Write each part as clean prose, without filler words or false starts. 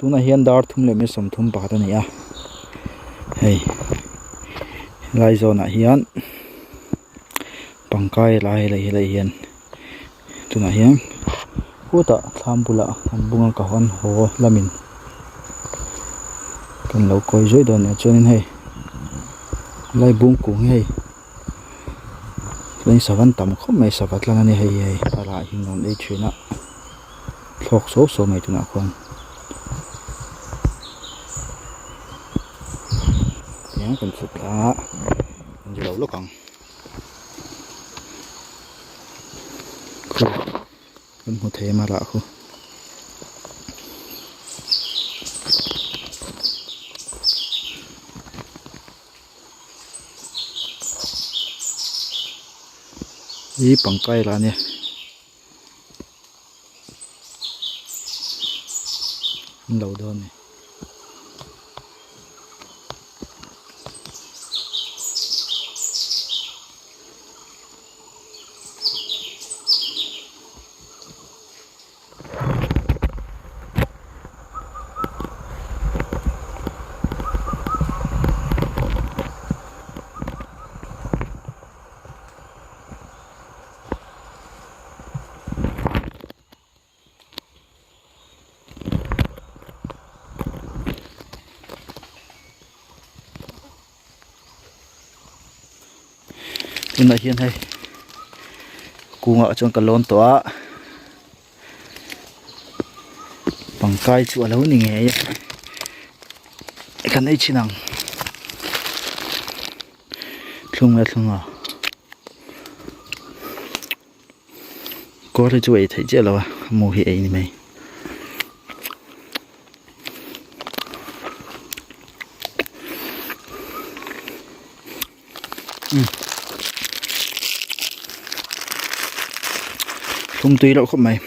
Tunah hian dar thum leh minute 31 a ni a hei helai zawnah hian pangkai lai leh helai hian tunah hian khutah thlam bulah an bung a ka hawn haw lamin kan lo kawi zuai dawn a ni chuanin hei helai bung kung hi hei chuan sava an tam khawp mai sava tlang a ni hei hei a rah hi an ei thin a. Thlawk so so mai tunah khuan tiang kan chhuk thla a kan ti lo lawk ang khu kan hmu thei a rah khu. Hi pangkai lah a nia. An lo dawn a ni. Tunah hian hei kungah chuan ka lawn tawh a pangkai chu a lo ni ngei a kan ei chhin ang thlung leh thlung a. Kawr hi chu ei theih chiah lo a mu hi ei ni mai. Thlum tui loh khawp mai.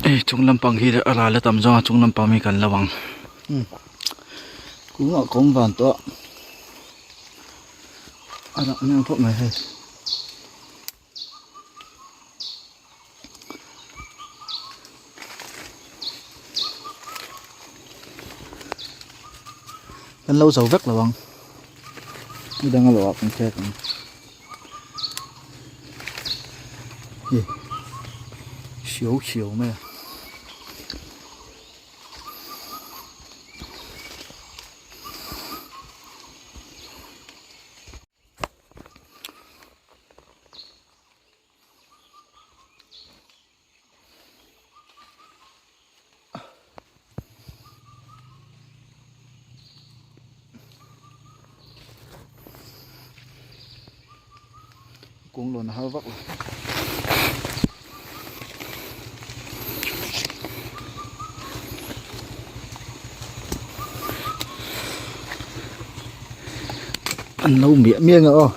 Hei chung lampang hi a ral a tam zawng a chung lampang hi kan lo ang. Kungah kawng van tawh a rah hmel khawp mai hei. Kan lo zo vek lo ang nidang a lo ah kan khek ang hei hriau hriau mai a. Kung lawn a har vak lo. An lo miah miah ang aw.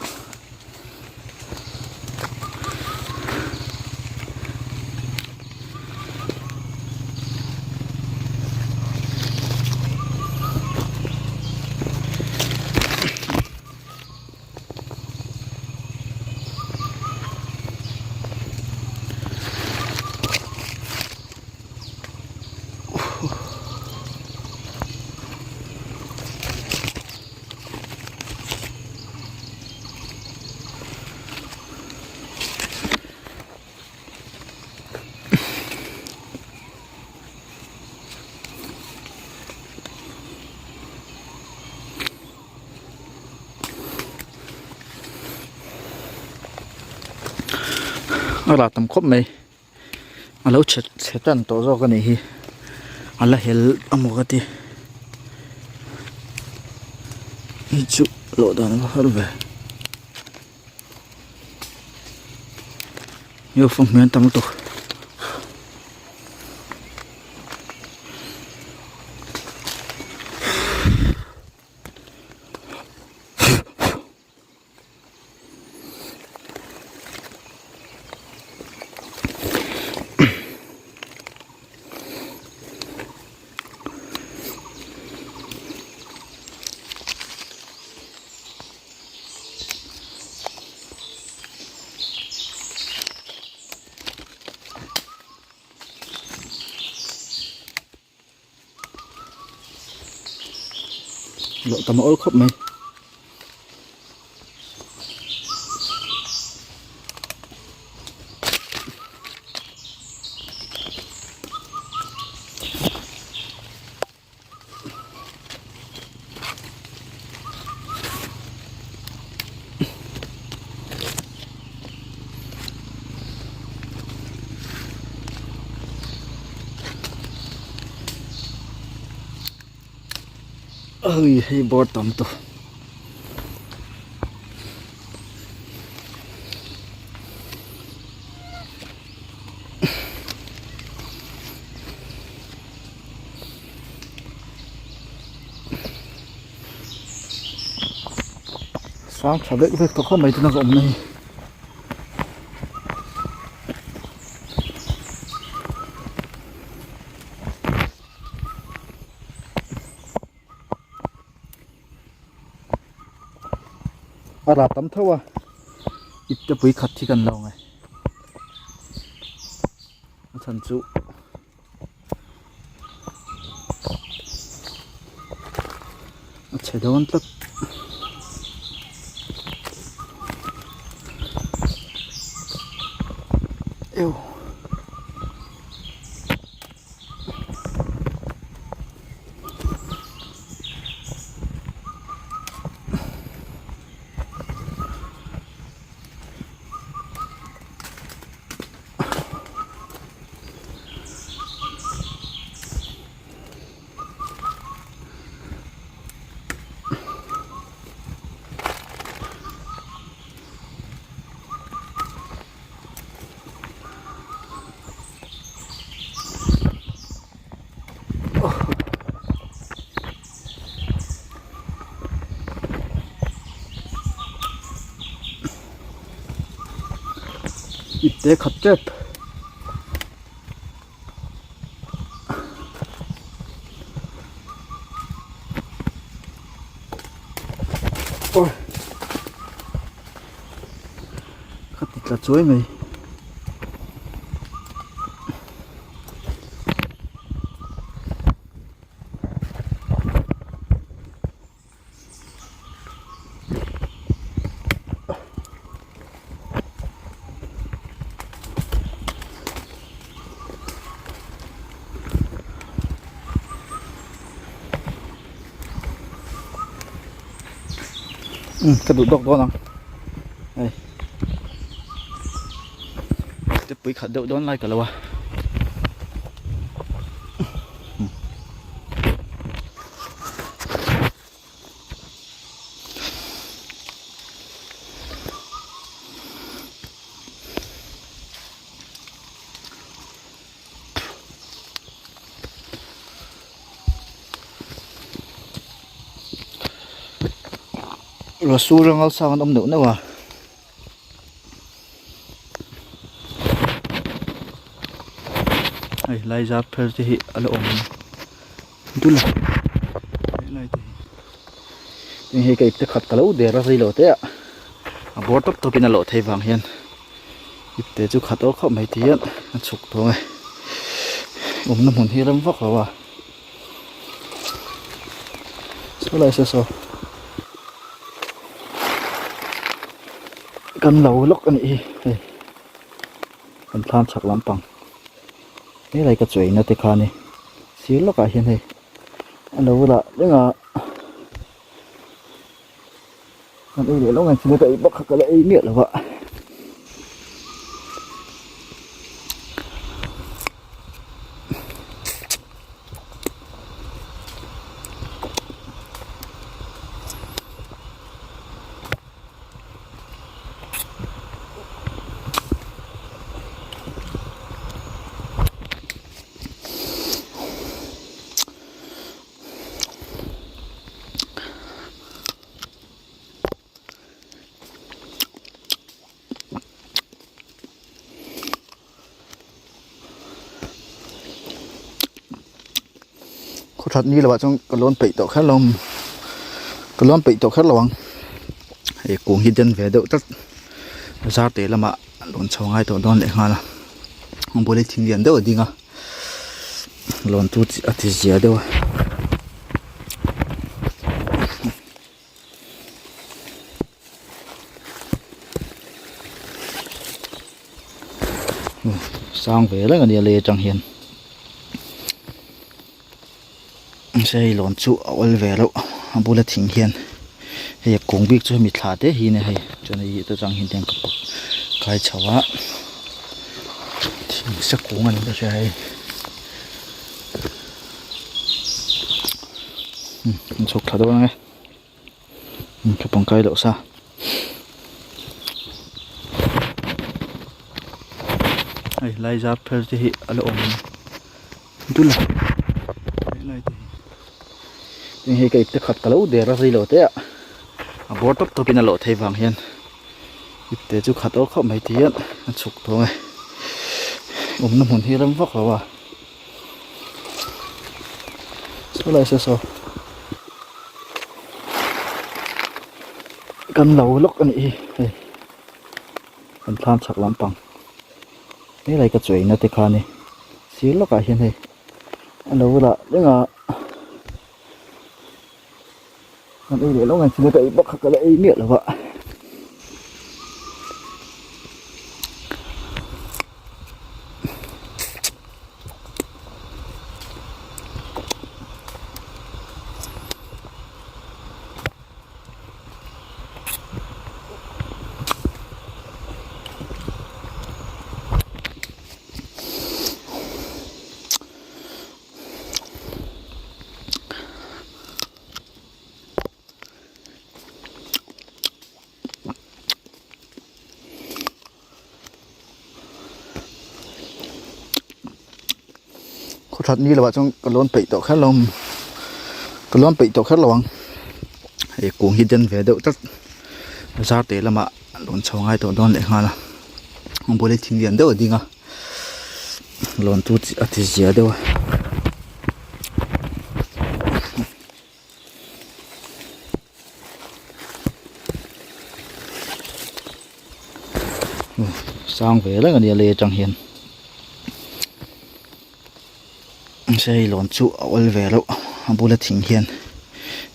A rah tam khawp mai a lo chhe chhe tan tawh zawk a nih hi a la hel amaw ka ti hei chu lawh dan a va har ve hei fanghmir an tam lutuk. Loh tam a awl khawp mai. Ui hei bawr tam tawh. Sang tha vek vek tawh khawp mai tuna ka awmna hi. A rah tam tho a ipte pui khat hi kan lo ngai a chhan chu a chhe dawn tlat. Ipte khat tep. Ôi. Ka ti tla chuai mai. Ka duh dawk dawn ang hei te pui khat deuh dawn lai ka lo a. Rasul anga sang an awm neuh neuh a. Hei lai zar phel te hi a la awm dul a helai te hi tin hei ka ipte khat ka lo der a rei lo te ah a bawr tawp tawp in a lawh theih vang hian ipte chu khat awk khawp mai ti hian a chhuk thawng e awmna hmun hi rem vak lo a saw lai saw saw. Kan lo lawk a nih hi hei kan thlam chhak lampang helai ka chuaina te kha a ni sir lawkah hian hei a lo lah reng a kan ei leh lawk ang chu ka ei bawk kha ka la ei miah lo a. Khawthat ni lovah chuan ka lawn peih tawh kher lo ka lawn peih tawh kher lo ang hei kung hi den ve deuh tlat zar te lamah lawn chho ngai tawh dawn leh nghal a a bula thing lian deuh a ding a lawn chu a ti zia deuh a. Sang ve reng a nia lei atang hian. Mahse hei lawn chu a awl ve reuh a bula thing hian hei a kung bik chu hemi thla te hi a ni hei chuan hei hi atang hian ka pak kai chho a thing sa kung a ni ka hria hei an chhuk thla dawn ang e thupang kai loh sa. Hei lai zar phel te hi a la awm dul a helai te hi tin hei ka ipte khat ka lo der a rei lo te ah a bawr tawp tawp in a lawh theih vang hian ipte chu khat awk khawp mai ti hian a chhuk thawng e awmna hmun hi rem vak lo a saw lai saw saw kan lo lawk a nih hi hei kan thlam chhak lampang helai ka chuaina te kha a ni sir lawkah hian hei a lo lah reng a kan ei leh lo nge chile ka ei bawk kha ka la ei miah lo a. Khawthat ni lovah chuan ka lawn peih tawh kher lo ka lawn peih tawh kher lo ang hei kung hi den ve deuh tlat zar te lamah lawn chho ngai tawh dawn leh nghal a a bula thing lian deuh a ding a lawn chu a ti zia deuh a. Sang ve reng a nia lei atang hian mahse hei lawn chu a awl ve reuh a bula thing hian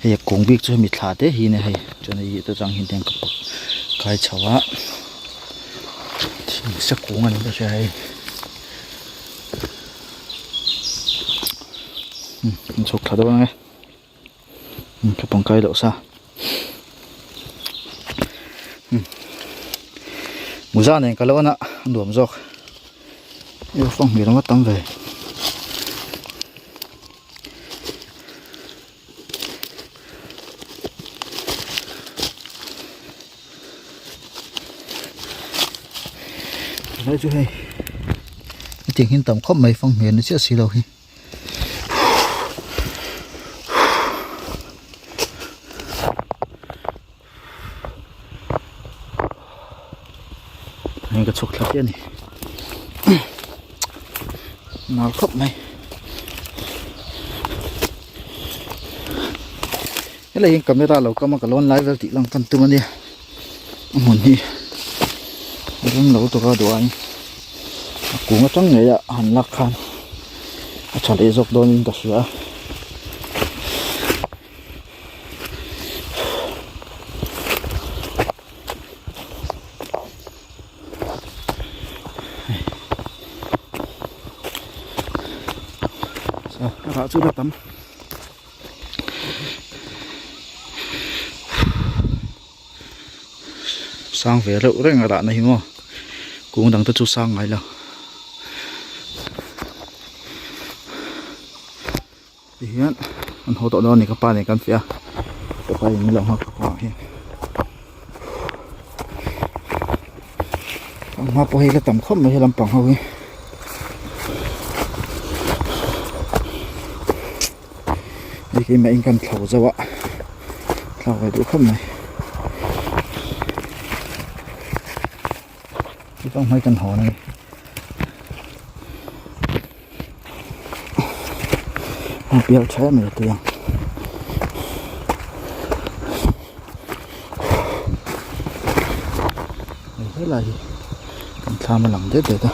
hei a kung bik chu hemi thla te hi a ni hei chuan hei hi atang hian ka pak kai chho a thing sa kung a ni ka hria hei an chhuk thla dawn ang e. Thupang kai loh sa Muza nen ka lo a nuam zawk ilo fang hmel anga tam ve helai chu hei hetiang hian tam khawp mai fang hmel ni chiah si lo hi. Heng ka chhuk thla chiah a ni nal khawp mai helai hian camera lo kam a ka lawn lai vel tih lang kan tum a nia a hmun hi ram lo tura duh aiin a kung atang ngei a han lak khan a tha leh zawk dawnin ka hria a. Rah chu la tam. Sang ve reuh reng a rahna hi maw kung dang te chu sang ngai lo tihian an haw tawh dawn a ni ka pa nen kan fiah a ka pa in min lo nghak tawh ah hian a hma pawh hi la tam khawp mai he lampang ho hi. Hei keimah in kan thlo zo a thlak ve duh khawp mai hei hmai kan hawn a ni a pial tha em mai a tui ang hei helai hi kan thlam a lang det det a.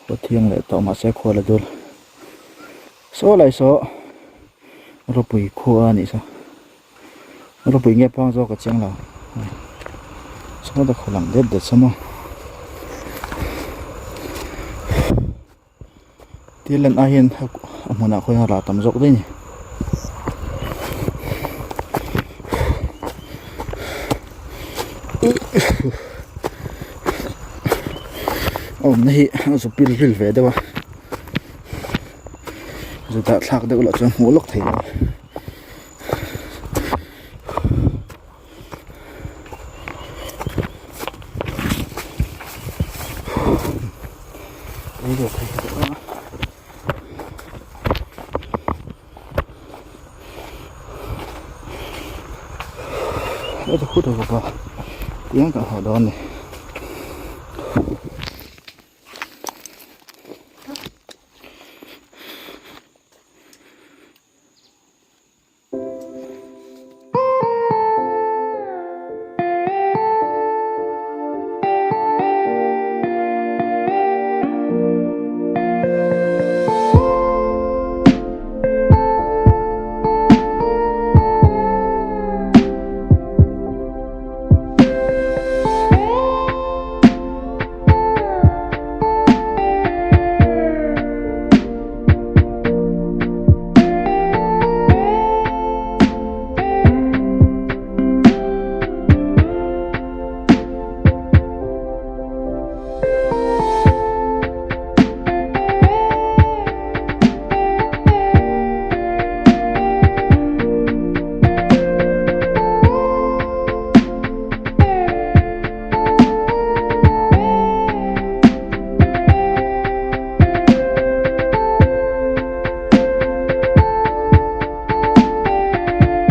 Pathian leh tawh mahse khua la dul saw lai saw ropui khua a nih saw ropui nge phang zawk a chiang lo. Chuan a khaw lang det det saw maw thil lan ai hian a hmunah khawiah a rah tam zawk daih a ni. A awmna hi a zu pil ril ve deuh a zu dah thlak deuh lah chuan hmuh lawk theih loh.